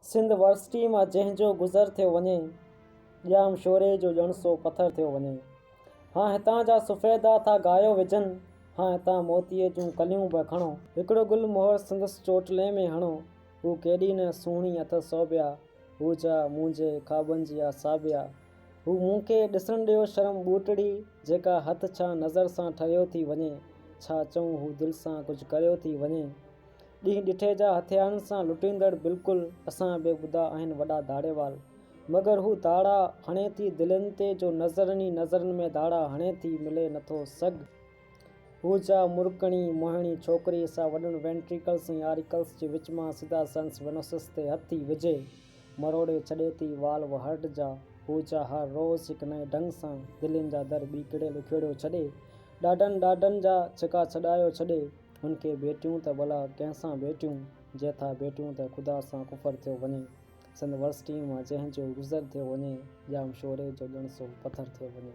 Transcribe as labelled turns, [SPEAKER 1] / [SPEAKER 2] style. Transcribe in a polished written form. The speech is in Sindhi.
[SPEAKER 1] سنڌ ورسٽي مان جنهن جو گذر ٿيو وڃي، ڄام شوري جو ڄڻ سو پٿر ٿيو وڃي. هان هتان جا سفيدا ٿا گايو وجهن، هان هتان موتيء جون ڪليون به کڻو. هڪڙو گل مهر سندس چوٽلي ۾ هڻو، هو ڪيڏي نه سهڻي اٿس سوڀيا، هو جا منهنجي خوابن جي آ ساڀيا. هو مون کي ڏسڻ ڏيو شرم ٻوٽڙي، جيڪا هٿ ڇا نظر سان ٺريو ٿي وڃي، ڇا چئون هو دل سان ڪجهه ڪريو ٿي وڃي. ڏينهن ڏٺي جا هٿيارن سان لٽيندڙ بلڪل اسان به ٻڌا آهن وڏا ڌاڙيوال مگر هو ڌاڙا هڻي ٿي دلين تي جو نظرن ئي نظرن ۾ ڌاڙا هڻي ٿي ملي نٿو سگهه. هو جا مرڪڻي موهڻي ڇوڪري سا وڏن وينٽريڪلس ۽ آريڪلس جي وچ مان سڌا سنس وينوسس تي هٿ ٿي وجهي مروڙي ڇڏي ٿي والو هرٽ جا هو جا هر روز هڪ نئين ڍنگ سان دلين جا در ٻيڪڙيل اکيڙيو ڇڏي ڏاڍن ڏاڍن جا ڇڪا ڇڏايو ڇڏي. هن کي ڀيٽيون ته ڀلا ڪنهن سان ڀيٽيون، جي ٿا ڀيٽيون ته خدا سان ڪفر ٿيو وڃي. سنڌ ورسٽيء مان جنهن جو گذر ٿيو وڃي، ڄام شوري جو ڄڻ سو پٿر ٿيو وڃي.